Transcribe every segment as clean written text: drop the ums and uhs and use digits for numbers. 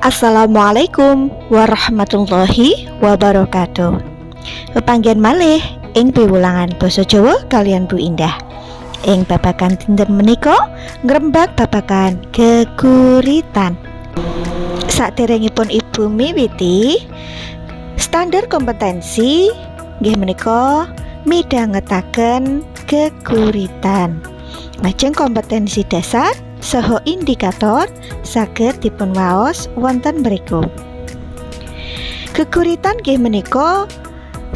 Assalamualaikum warahmatullahi wabarakatuh. Pepanggihan malih ing piwulangan basa Jawa kaliyan Bu Indah. Ing babagan dinten menika ngrembak babagan geguritan. Saderengipun Ibu miwiti, standar kompetensi nggih menika midhangetaken geguritan. Lajeng kompetensi dasar saha indikator saged dipun waos wonten mriku. Geguritan nggih menika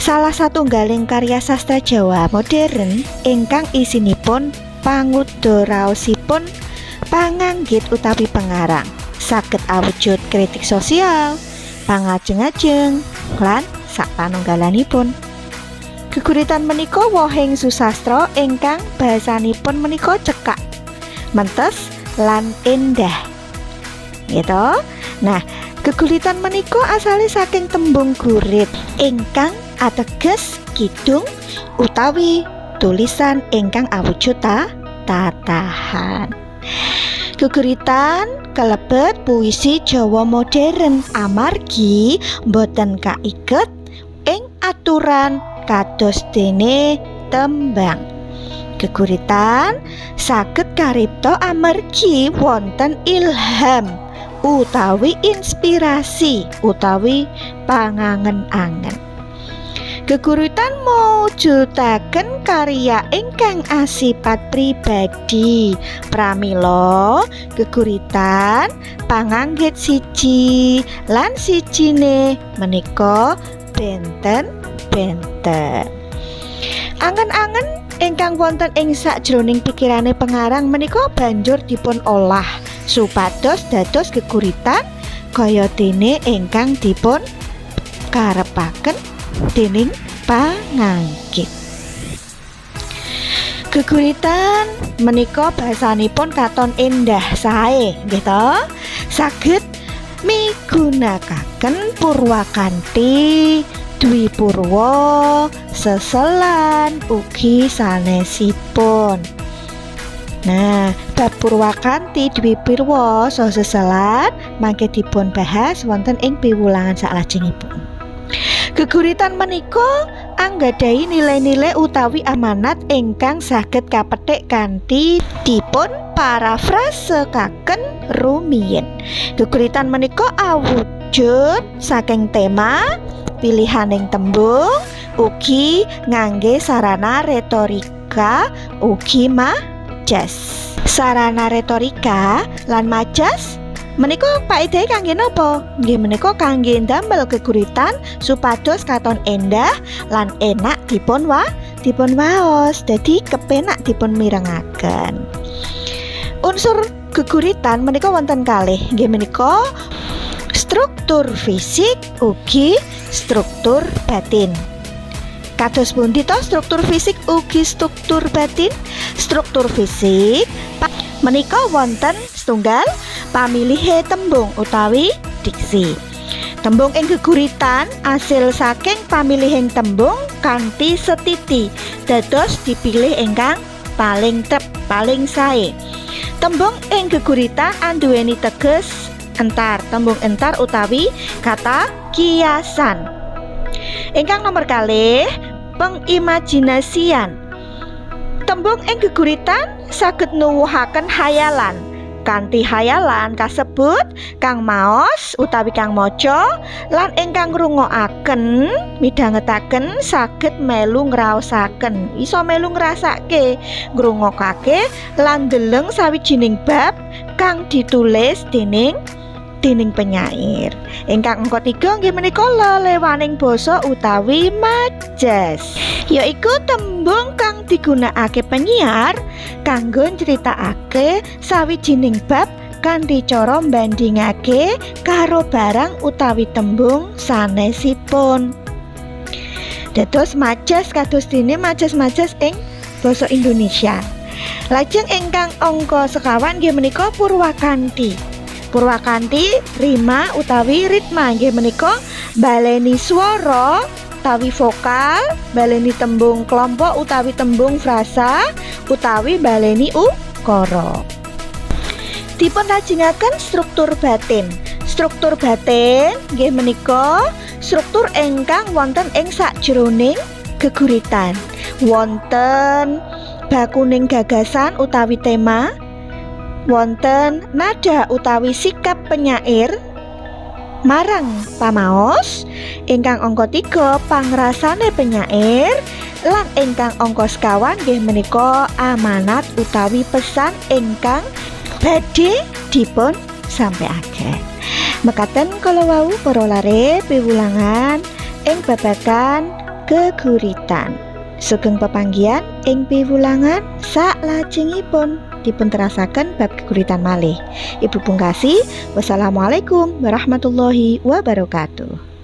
salah satunggaling karya sastra Jawa modern ingkang isinipun panguda raosipun panganggit utawi pengarang. Saged awujud kritik sosial, pangajeng-ajeng, lan sapanunggalanipun. Geguritan menika wohing susastra ingkang bahasanipun menika cekak, mentes lan endah. Gitu. Nah, geguritan menika asale saking tembung gurit ingkang ateges kidung utawi tulisan ingkang awujud tatahan. Geguritan kelebet puisi Jawa modern amargi boten kaiket ing aturan kados dene tembang. Geguritan saged karipta amargi wonten ilham utawi inspirasi utawi pangangen-angen. Geguritan mujudaken karya ingkang asipat pribadi. Pramila geguritan panganggit siji lan sijine menika benten-benten. Angen-angen ingkang wonten ing sakjroning pikirane pengarang menika banjur dipun olah supados dados geguritan kaya dene ingkang dipun karepaken dening panganggit. Geguritan menika bahasanipun katon endah sae, nggih to? Saged migunakaken purwakanthi, dwipurwa, seselan ugi sanesipun. Nah, bab purwakanthi, dwipurwa saha seselan mangke dipun bahas wonten ing piwulangan saklajengipun. Geguritan menika anggadhahi nilai-nilai utawi amanat ingkang saged kapethik kanthi dipun parafrasekaken rumiyin. Geguritan menika awujud saking tema, pilihaning tembung, ugi ngangge sarana retorika ugi majas. Sarana retorika lan majas menika paedahe kangge napa? Nggih menika kangge ndamel geguritan supados katon endah lan enak dipun waos. Dadi kepenak dipun mirengaken. Unsur geguritan menika wonten kalih, nggih menika struktur fisik ugi struktur batin. Kados pundi to struktur fisik ugi struktur batin? Struktur fisik menika wonten setunggal, pamilihe tembung utawi diksi. Tembung ing geguritan asil saking pamilihing tembung kanthi setiti, dados dipilih ingkang paling trep, paling sae. Tembung ing geguritan anduweni teges entar, tembung entar utawi kata kiasan. Ingkang nomor kalih, pengimajinasian. Tembung ing geguritan saged nuwuhaken hayalan. Kanthi hayalan kasebut, kang maos utawi kang maca lan ingkang ngrungokaken midhangetaken saged melu ngraosaken, iso melu ngrasake, ngrungokake lan ndeleng sawijining bab kang ditulis dening dening penyair. Ingkang angka 3 nggih menika lelewaning basa utawi majas, yaiku tembung kang digunakake penyiar kanggo nyritakake sawijining bab kanthi cara mbandingake karo barang utawi tembung sanesipun. Dados majas kados dene majas-majas ing basa Indonesia. Lajeng ingkang angka sekawan nggih menika purwakanthi. Purwakanthi rima utawi ritma nggih menika baleni swara utawi vokal, baleni tembung kelompok utawi tembung frasa utawi baleni ukara. Dipun lajengaken struktur batin. Struktur batin nggih menika Struktur batin nggih menika struktur ingkang wonten ing sakjroning geguritan. Wonten bakuning gagasan utawi tema, wonten nada utawi sikap penyair marang pamaos, ingkang angka 3 pangrasane penyair, lan ingkang angka sekawan nggih menika amanat utawi pesan ingkang badhe dipun sampaiaken. Mekaten kala wau, para lare, piwulangan ing babagan geguritan. Sugeng pepanggihan ing piwulangan saklajengipun dipun terasaken bab geguritan malih. Ibu pungkasi, wassalamualaikum warahmatullahi wabarakatuh.